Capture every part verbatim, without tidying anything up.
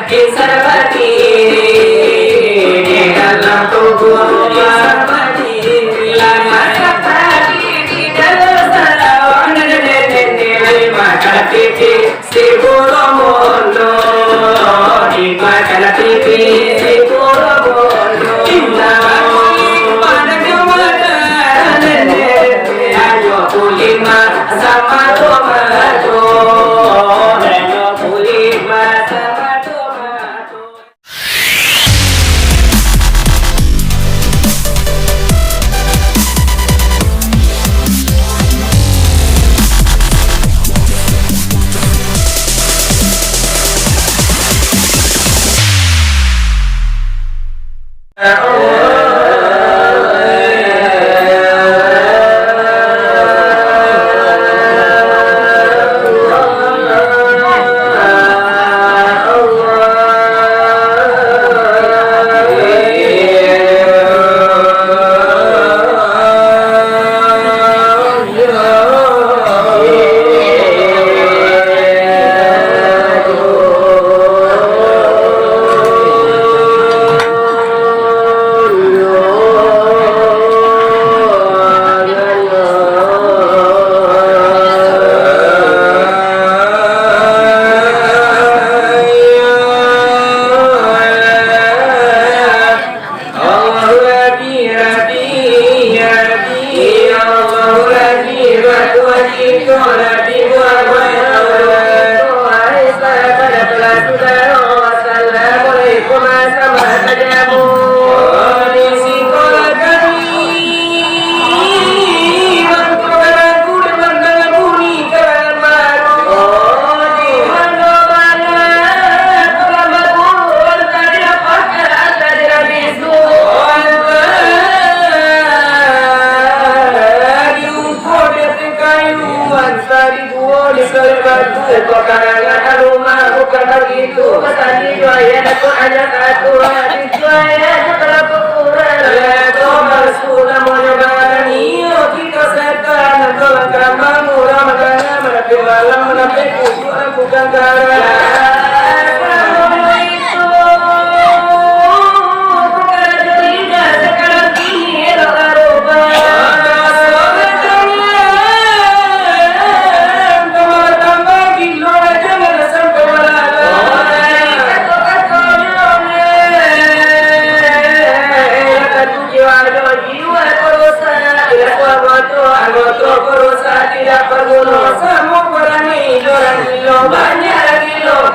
Sarpati di dalam kubur, Sarpati lama Sarpati di dalam salawang, nenek-nenek lima kala pipi, si Puro Mondo, lima kala pipi, si Puro Mondo, lima kala pipi, ayo pulih ma, sama tu ma tu, ayo pulih ma, sama tu ma tu. Allahu Rabbi, Rabbi, ya Rabbi, ya Allahu Rabbi, Rabbi, Rabbi, Rabbi, Rabbi, Assalamualaikum, salam sajamu. Di sikolah kami, bantuan aku dan bantuan aku ni kalangan baru. Di mano-mano, kalangan baru, antah di apa, antah di Rabisu. Antah di ungkup, di ateh kayu, antah di guo, di salib batu, pakarangan alumah, bukan bagitu, basandi jo ayah, Datuak Raja Satu, hati jo ayah, jo talampau kurang. Leto palsu namonyo barani, iyo kito setan, nan tolong kambang, urang madanga, manapek malam, manapek kusuik, bukan karang. Assalamualaikum. Jiwa ko rusak, tidak kuat moto, anggota ko rusak, tidak berguna. Samo barani, urang gilo, banyak lagi lo.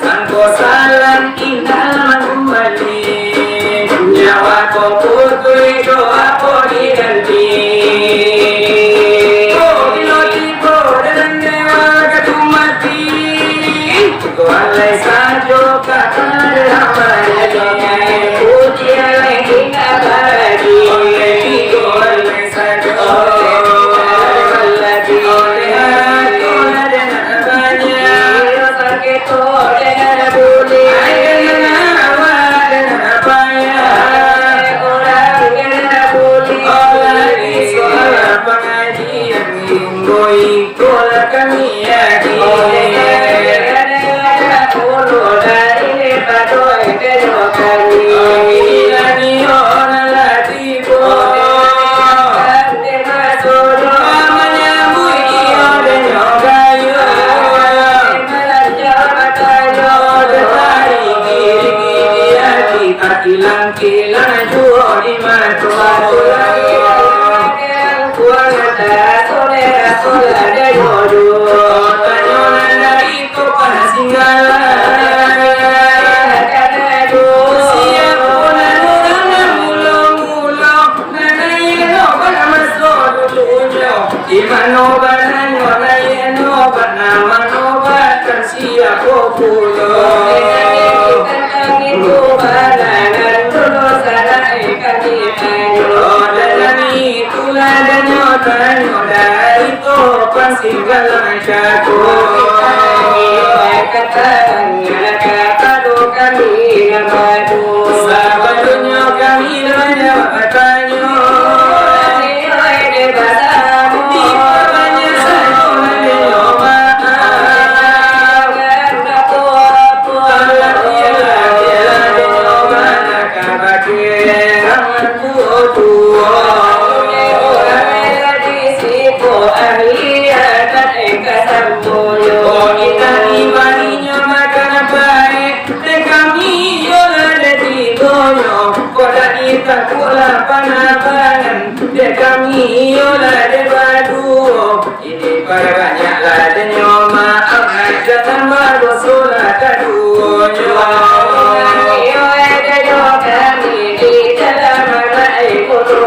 Sangko salam indak mangumali, nyawa ko putuih jo apo diganti. Ko bilo tibo dalam dewa ka tu mati, ko alai sajo ka puji alai indak bagi. Ko alai sajo. Kilang-kilang juo di mato. Tanyo nan dari Topan Singgala. Siapo nan urang nan mulo-mulo, nan aie no bana maso dulunyo? Di mano bananyo nan aie no bana manobatkan siapo pulo? Itu bana nan dulu salah kami tanyo. Oh, dan kami itulah danyo tanyo dari Topan Singgala. Sabananyo kami lah banyak batanyo. Di banyak sajo nan dilo maaf. Iya, tak eka sampunyo. Oh, indak dibarinyo makan baik, dek kami iyolah dek tidonyo. Kok dak ditakuiklah panabangan, dek kami iyolah dek baduo. Ini parbanyaklah denyo maaf, jangan badosolah kaduonyo. Iyo, eka jo kami di dalam anak ibu tu.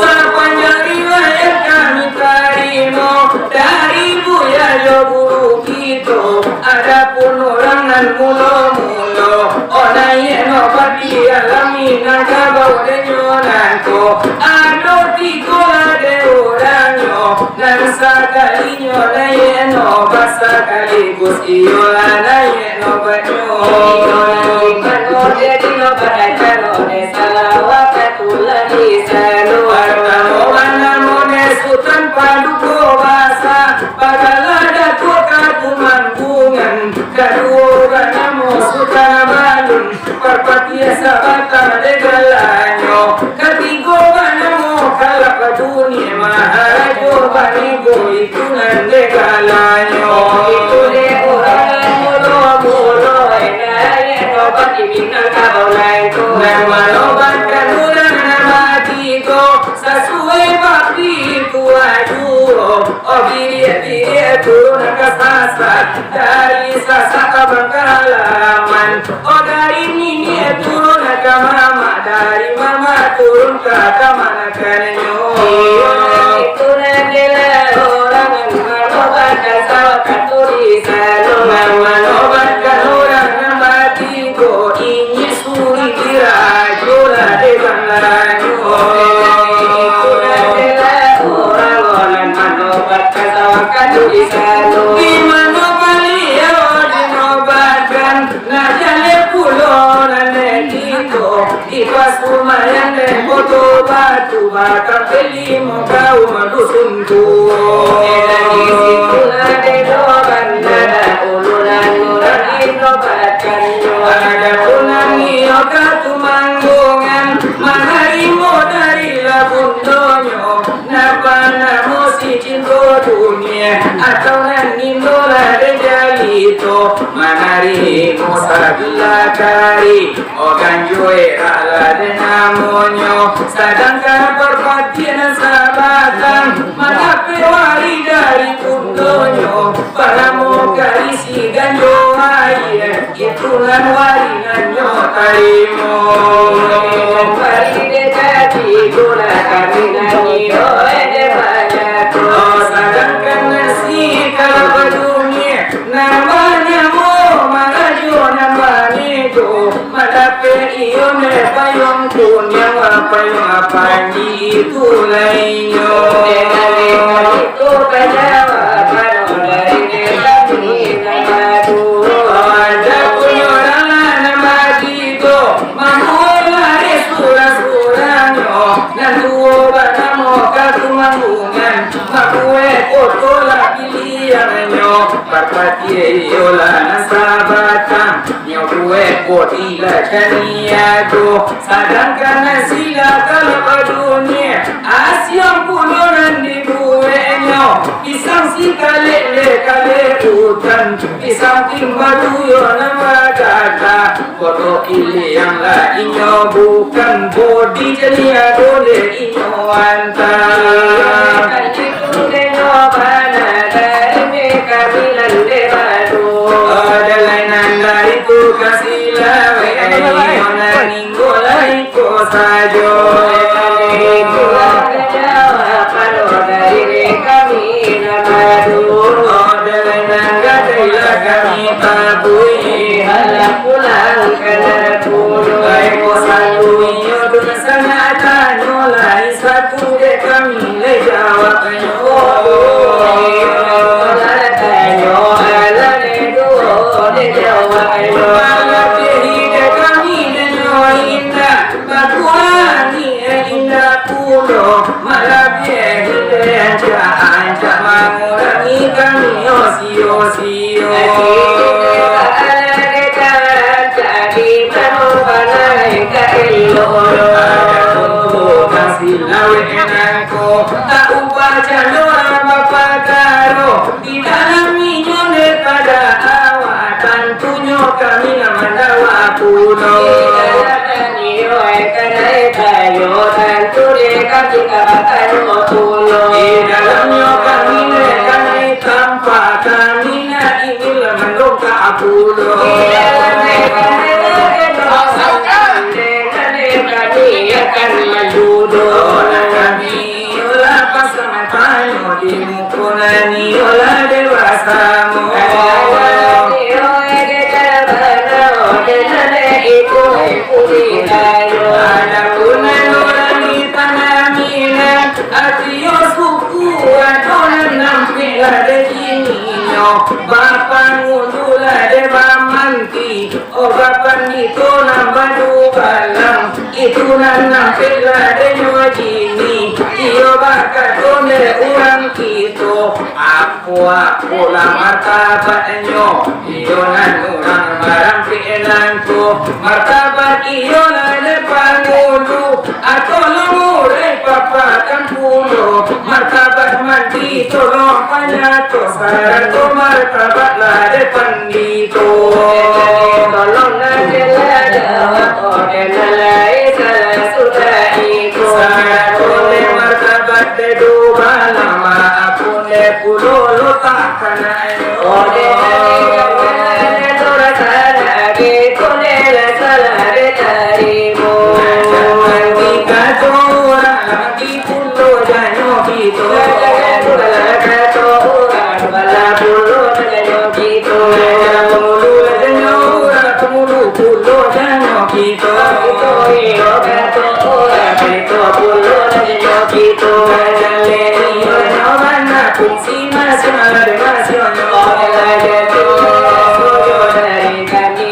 Sapanjang riwayat kami tarimo dari buya jo guru kito, adapun urang nan mulo-mulo, oh, naiak nobat di alam Minangkabau denyo nangko, ado tigo lah dek urangnyo, nan sakalinyo naiak nobat sakaligus iyolah naiak nobatnyo. Iyo, di mano jadi nobat, kalau dek salah wakatu lah di sano. Partamo banamo dek Sutan Paduko Basa, bagalah Datuak Katumanggungan, kaduo banamo Sutan Balun, Parpatiah Sabatang dek galanyo, katigo banamo Kalak Dunia, Maharajo Banigo itu nan dek galanyo. Itu dek urang mulo-mulo, naiak nobat di Minangkabau nangko. Nan manobatkan urang nan batigo, sasuai bapituah juo. Oh, biriak-biriak turun ka Sasak, dari Sasak ka Bangkalaman. Oh, dari niniak turun ka mamak, dari mamak turun ka kamanakannyo. Iyo, itu nan dek urang nan manobatkan sawakatu di sano. Nan manobatkan urang nan batigo, inyiak Suri dirajo lah dek galanyo. Itu nan dek urang nan manobatkan sawakatu di sano. Di mano baliau dinobatkan, nak jaleh pulo nan dek kito, di Pasumayan dek Koto Batu, batang pelimo kaum dusun tuo. Di situ lah dek urang nan ulu nan urang dinobatkan. Adapun nan iyo Katumanggungan, manarimo dari labundonyo, nan banamo si Cinto Dunia, atau nan indolah dek jalito, manarimo sabilah kari, oh, ganjo erak lah dek namonyo. Sadangkan Parpatiah nan Sabatang, mandapek wari dari pundonyo, banamo kari si Ganjo Aia, itu nan wari nan nyo tarimo. Wari dek katigo lah kami nan iyo dek banyak tu. Oh, sadangkan nan si Kalak Dunia, nan banamo Marajo nan banigo, mandapek iyo dek payuang kuniang, payuang panji itu lah inyo. Dek kami itu ka jawab, mano dari dek kami nan badu. Adapun urang lah nan batigo, mambuek lah dek surang-surangnyo, nan tuo banamo Katumanggungan, mambuek koto lah piliannyo, Parpatiah iyolah nan Sabatang, nyo buek bodi lah caniago. Sadangkan nan si Kalak Dunia, asiang pulo nan dibueknyo, pisang si kalek leh kalek utan, pisang timbatu yo nan bagagah, koto piliang lah inyo bukan, bodi caniago leh inyo anta. Ado lai nan dari tu ka Silau, iyo nan iko lai ko sajo. Ado lai nan gadai lah kami tabuih, alah pulang ka Napuru. Lai ko sajo inyo tu sanak tanyo lai. Satu dek kami lai jawabnyo. Lah tanyo, alah dek duo dek jawabnyo. Malabiahi dek kami dek nyo indak, bakurangi indak pulo. Malabiahi dek ancak-ancak mangurangi kami yo si Sio-sio. Ati tu alah ditahan, tadi baru balai ka elok. Adapun tukang silawek nangko, tak ubah jalua bapakaro. Di dalam inyo daripada awak, tantunyo kami nan mandawa pulo. Di dalam inyo kanai tayo, tantu dek kami ka batanyo pulo. Di dalamnyo kami dek kanai tampak, kami nak ingin mandongkak pulo. Di dalam inyo kanai tayo, tantu dek kami akan manjudo. Nak kami, yolah, pasang tanyo di Kunani olah dewasa mo. Ada kunan urang di tanah Minang, atio suku ado nan nampik lah dekininyo. Bapangulu lah de bamanti, oh bapandito nan badubalang, itu nan nampik lah denyo kini. Iyo bakato dek urang kito, apo-apolah martabatnyo, iyo nan urang marampik nangko. Martabat iyo lah dek pangulu, atau lah murai papatang pulo. Martabat mandi tolong panyato, sarato martabat lah dek pandito. Tolong nan jelas jawab, oh, nan lain salah sudah iko. Sarato dek martabat dek dubalang, maaf pun dek pulo lo tak kanai. Oh, dek nan lain salah sudah iko, dek lah salah dek tarimo. Mandi kato urang, mandi pulo janyo kito. Jangan salah kato urang, salah pulo janyo kito. Pangulu lah janyo urang, pangulu pulo janyo kito. Kito iyo kato urang, kito pulo janyo kito. Jaleh iyo nyo bana, fungsi masing-masing nyo. Olah jatuah, olah dari kami.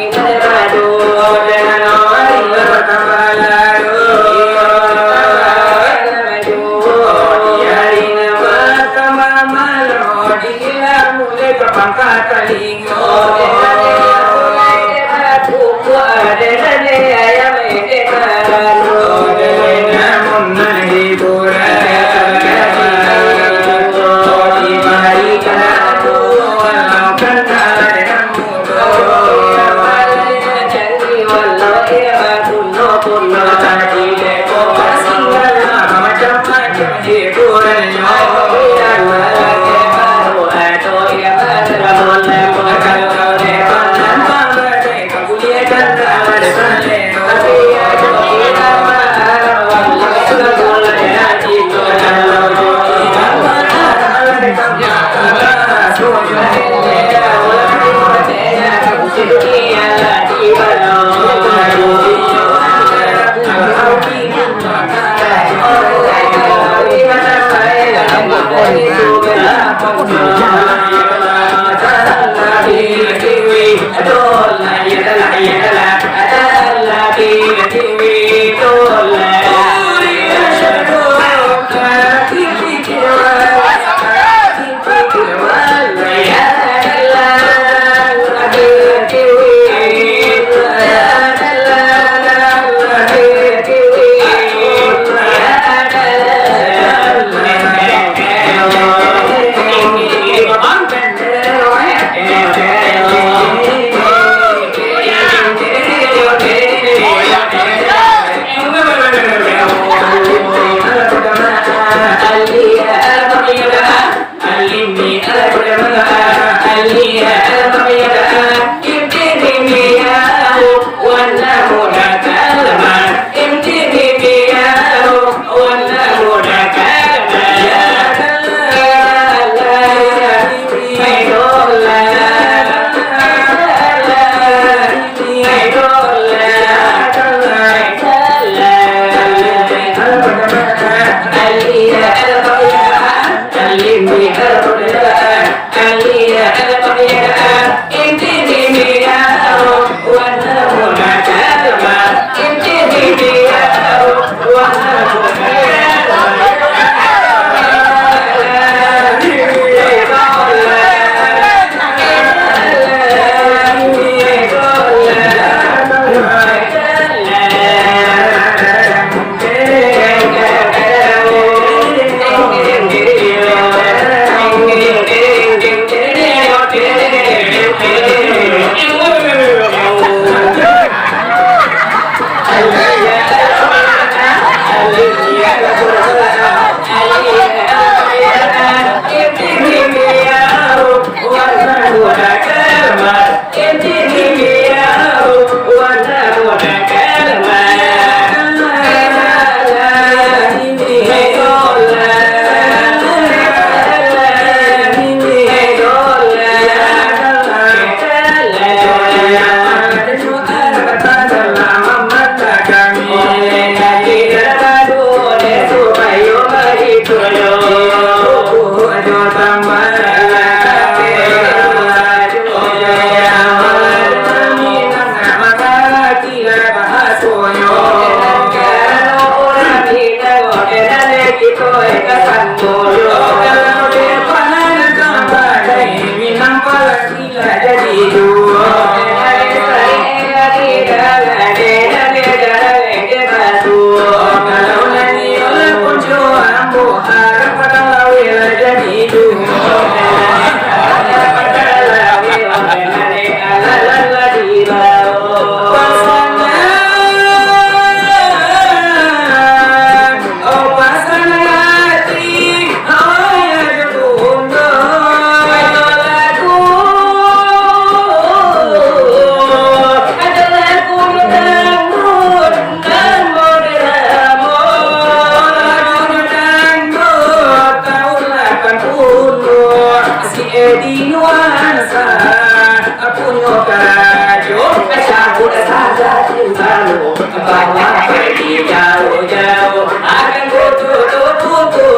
Punyo karajo, cabut saja cintamu, bawa pergi jauh-jauh. Akan ku tutup buku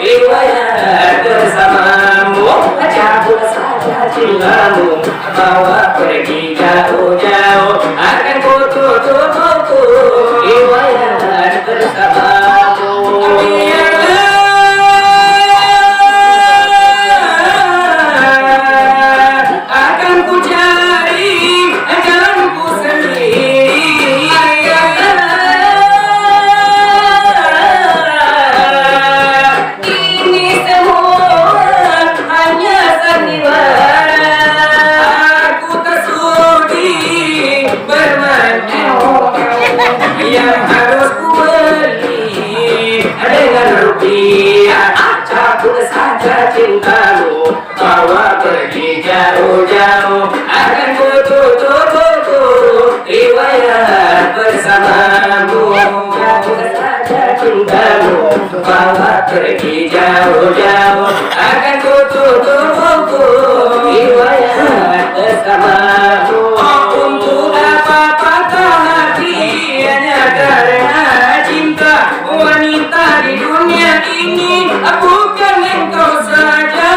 riwayat bersamamu, cabut saja cintamu, bawa pergi jauh-jauh. Akan ku tutup buku riwayat bersamamu. Biarlah akan ku cari jalanku sendiri. Ini semua hanya sandiwara. Aku tak sudi bermain yang harus ku beli dengan rupiah. Cabut saja cintamu, bawa pergi jauh-jauh. Akan ku tutup buku riwayat bersamamu. Cabut saja cintamu, bawa pergi jauh-jauh. Akan ku tutup buku riwayat bersamamu. Untuk apa patah hati hanya karena cinta? Wanita di dunia ini bukan engkau saja.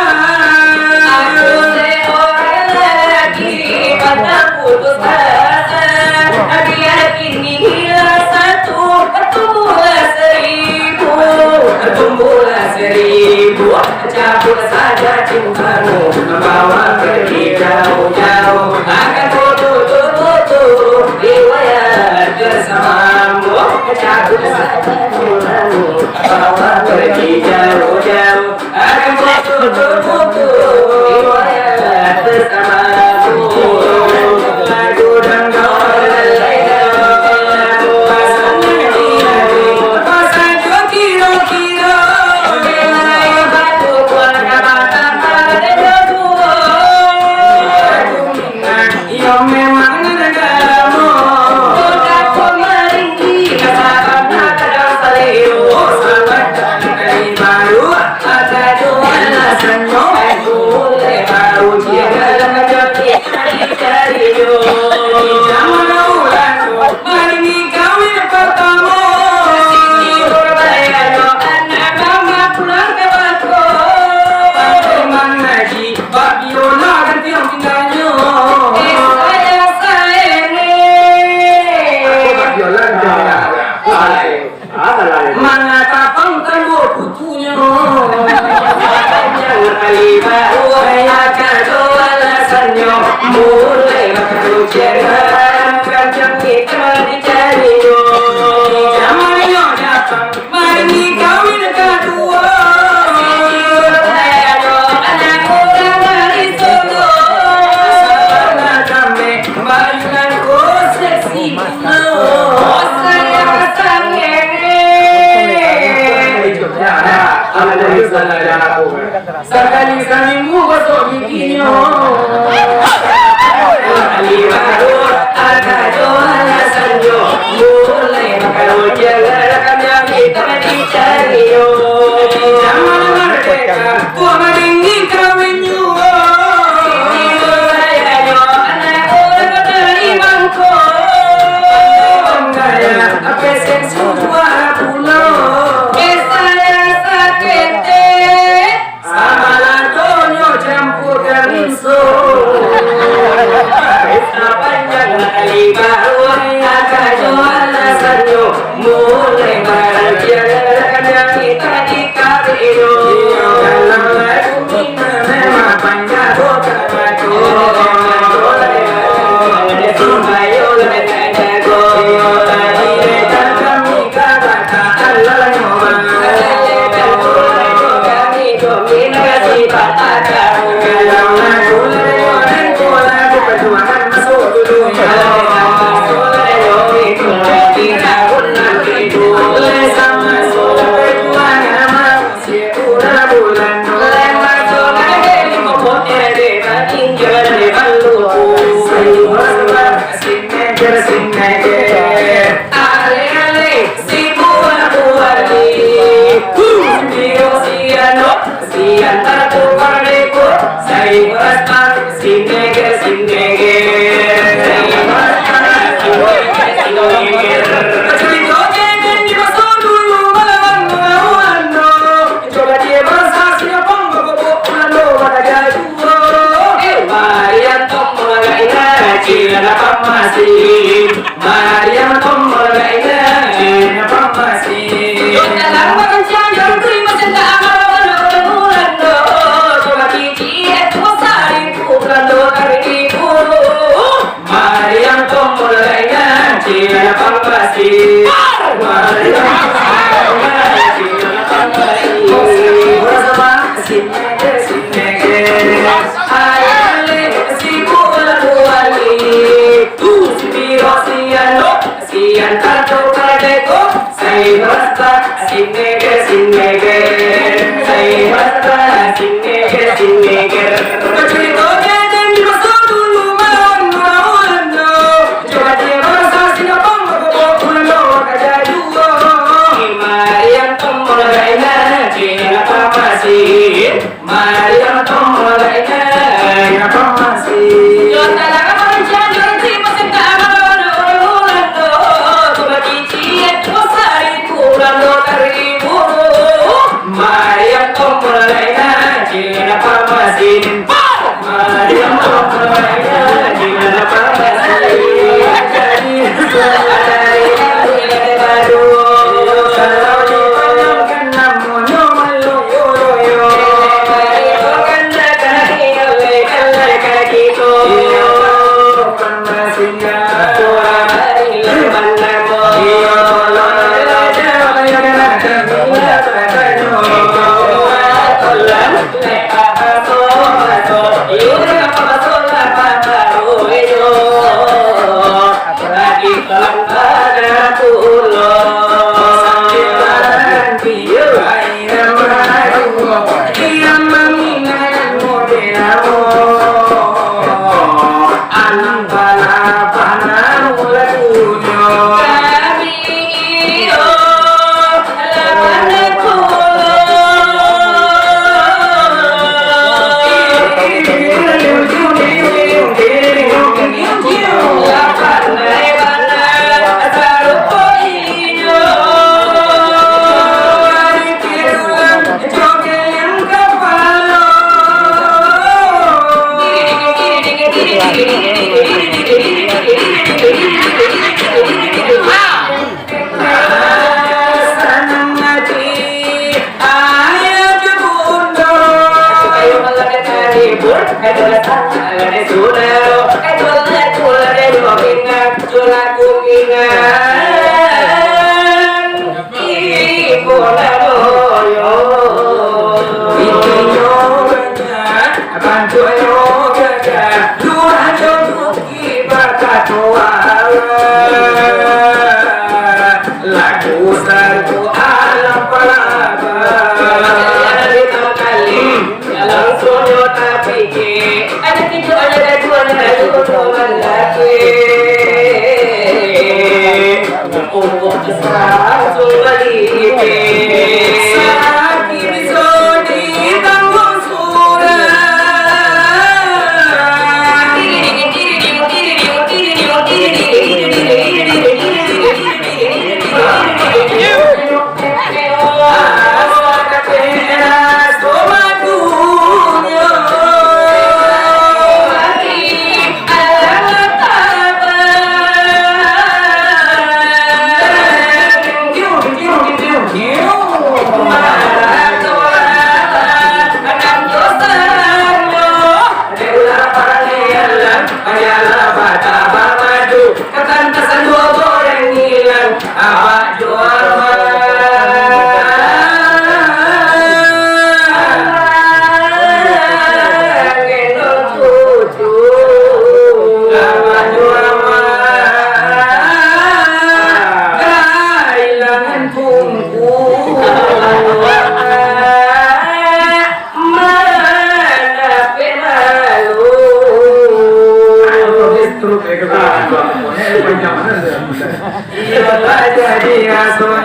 Aku seorang lelaki patah putus asa. Dia kini hilang satu, tumbuhlah seribu, tumbuhlah seribu. Cabut saja cintamu, bawa pergi jauh-jauh. Akan ku tutup buku riwayat bersamamu. Cabut saja cintamu, bawa pergi jauh-jauh. Akan ku tutup buku riwayat bersamamu. Lagu dan gaul lalai dalam. Pasal kiro-kiro. Iyo memang nan agamo. Kota Komaringgi, sabab nak kadang salero. Sabab nak kali baru, ada jo alasannyo. Buliah baru dia dalam kajati, cari-cari jo. Zaman ulang tu, Mari ni kawin partamo. Siti Nurbaya jo anak mama pulang ka bako. Pakai mangaji, bak biola gantian tinggalnyo. Eh, sayang, sayang, eh. Bak biola gantian tinggalnyo. Mangatapang tanduk putunyo. Jangan kali baru, eh, akan doa alasannyo. Mulai bakatucian, kancang kita dicari yo. Jamannyo datang, mari kawin kaduo. Anak urang dari sono. Sama kami, Mbak Yunan, oh, seksi kuno. Oh, sayang, sayang. Sakali saminggu gosok giginyo. Sakali baru Carito kini di maso dulu malawan urang-urang do. Coba dia basa sinapang babobok pulang do balajar juo. Eh, Mariam tombol lain aja nak pamasin. Mariam tombol lain aja nak pamasin. Yo dalam barancang yo terima cinta amal urang-urang do. Coba cici itu saribu pulang do taribu. Mariam tombol lain aja nak pamasin. Mariam tombol lain aja nak pamasin. Urang sama, sini, sini. Ayah le, sibuk lalu wali. Tu, si Biro, si Ando, si Antar, tu, Kadeko. Sai basta, sini ke, sini ke. Sai basta, sini ke, sini ke. Carito jadi di maso dulu malawan urang-urang do. Coba dia basa sinapang babobok pulang do balajar juo. Mariam tombol lain aja nak pamasin. Mariam tombol lain aja nak pamasin. Yo dalam barancang yo terima cinta amal urang-urang do. Coba cici itu saribu pulang do taribu. Mariam tombol lain aja nak pamasin. Mariam tombol lain aja nak pamasin. Jadi, dari baru, kalau dipanjangkan namonyo malu. Lagu satu alam palaba. Langsuang nyo tapikia, ado kito, ado datuak, ado datuak mandaki. Ungkup besar sumbali. Sakik biso ditangguang surang. Dek ulah parang ilang, ayolah bata bamaju, katantasan duo goreng ilang, abak juo ma. Gendong cucu, abak juo ma. Kailangan tungku. Mana pe malu. Iyolah jadi asuh.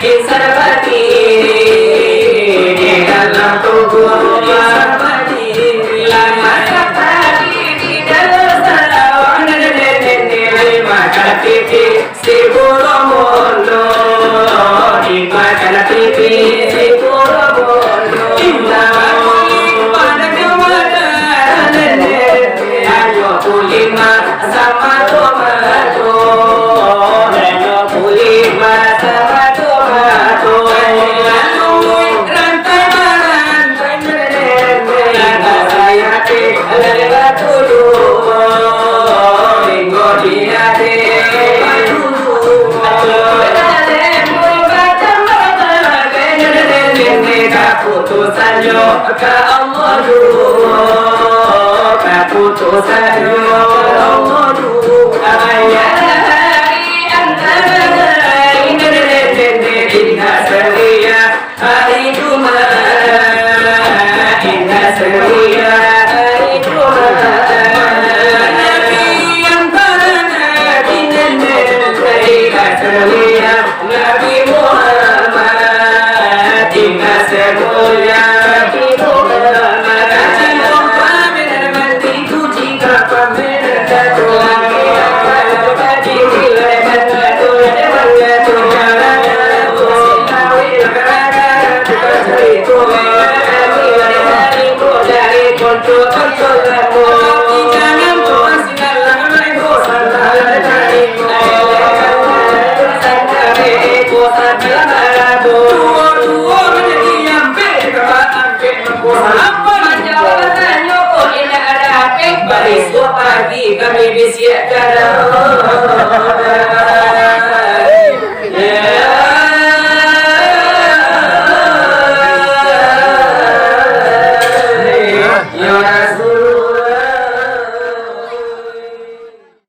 Insarbati di dalam tubuh Insarbati, lama sakali di dalam salawang nenek-nenek lima kali pipi si bulu mundu, lima kali pipi si bulu mundu, lama kulit pada kemana nenek, ayo kulit mah sama tomato, ayo kulit mah sama tomato, ayo rantai marantai. Kaputosannyo ka Allah dulu, kaputosannyo ka Allah dulu. Ayah, antara indak seria, hari Jumaat, indah semulia hari Jumaat. Nabi yang pernah dinanti, indah semulia Nabi Muhammad, indah semulia Nabi Muhammad. Kaji pompa benar mandi, puji ka pamer. Barisuak pagi kami bisiak dalam.